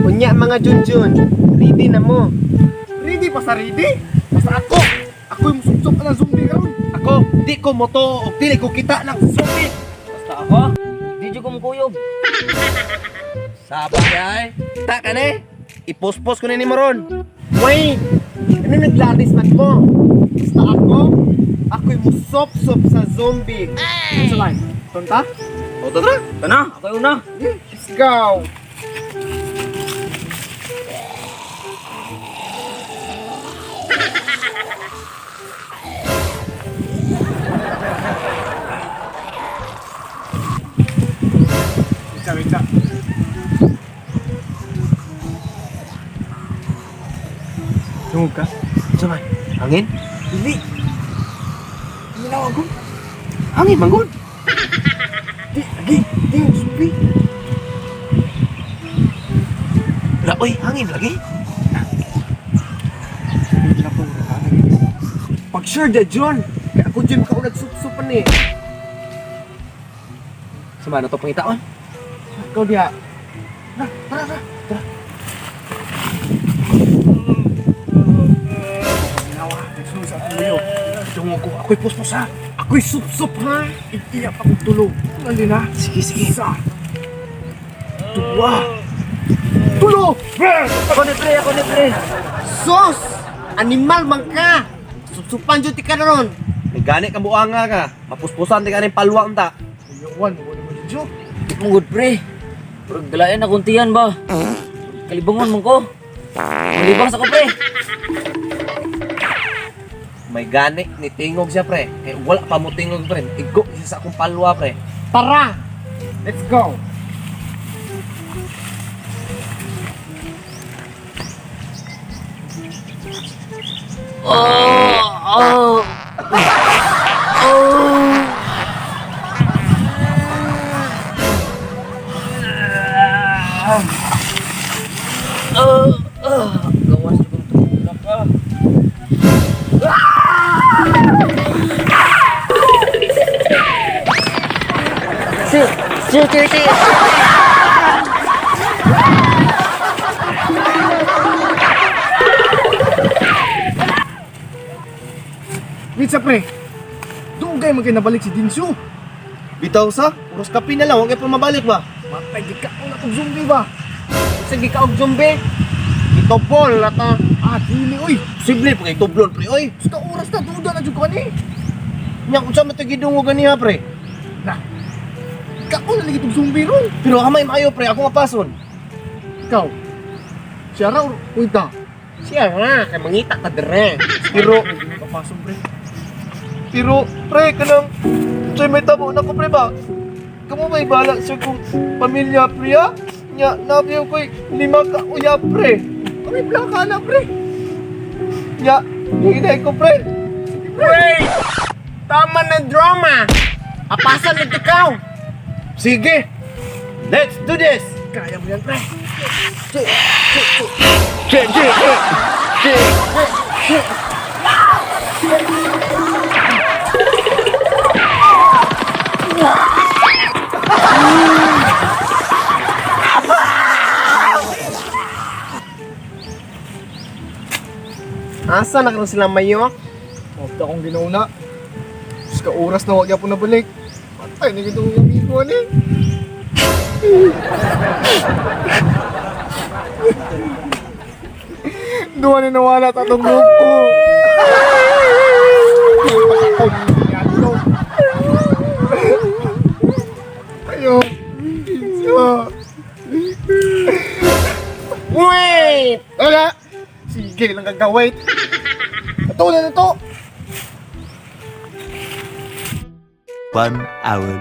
Unya mga Junjun, ready na mo. Ready pa sa ready? Basta ako! Ako'y musubsob ka ng zombie karon. Ako, di ko moto og dili ko kita ng zombie. Basta ako, di jud ko mukuyog. Sabay ay. Ta ka ni. Ipospos ko ni ron. Wait! Ano naglatis man mo? Basta ako, ako'y musop-sop sa zombie. Sa line. Tonta? O tara. Tana, ako una. Let's go! Wait lang, wait lang. Tungog ka? Sa man? Hangin? Dili. Minaw ako. Hangin manggod. Di, lagi. Di, zombie. La oy, hangin lagi. Hindi na po. Pag sure da Jun, kaya ako Jun ka nagsupsupan eh. Sa man to pangitaon? Ikaw diha. Na, tara, tara. Tara. Ginawa, nagsunod sa akong uyo. Tungog ko, ako'y puspos ha. Ako'y supsup ha! Iiyak akong tulog. Lali na. Sige, sige. Isa. Dua. Tulo! Ako ni pre, ako ni pre. Sos! Animal man ka! Supsupan jud ti ka na ron. May gani kang buanga ka. Mapuspusan di ka ning palwa unta. Ayawan, wala mo dyan. Di mo good pre. Murag dalayan na kuntian ba. Kalibangon man ko. Malibang sa ko pre. May gani ni tingog siya pre. Kay wala pa mo tingog pre. Igo siya sa akong palwa pre. Tara! Let's go! Oh, oh. Oh. Oh, oh. Gawas jud kong tulak ah. Si, si, si, si. Wait sa pre. Doon kayo magkinabalik si Dinsu. Bitaw sa, oras kape na lang, huwag kayo pa mabalik ba? Matay, di ka na itong zombie ba? Sige ka og zombie. Itopol ata. Ah, dili, oy. Posible pa kay tublon pre oy. Sa oras na, duda na dyan ko ani. Nya unsa man to gidungog ganiha pre? Na. Ikaw na lagi itong zombie ron. Pero kamay maayo pre, ako mapason. Ikaw. Siya ra, or uy ta. Siya nga, kay mangita ka dire. Pero Papasok, pre. pero pre kanang unsay may tabo na ko pre ba? Kamo may bala sa kong pamilya pre ha? Nya nabiyo ko'y lima ka uya pre. Kami plaka na, pre. Nya hinay ko pre. Wait! Tama na drama! Apasan na ikaw! Sige. Let's do this. Kaya mo yan, pre. Che, che, che. Che. Asa na karon sila mayo? Huwag akong ginauna. Sa oras na huwag po nabalik. Patay na gito kong amigo ani. Duwa ni nawala sa atong grupo. Ayo. Kinsa. Wait! Wala. Sige lang gagawin. Ito na ito. 1 hour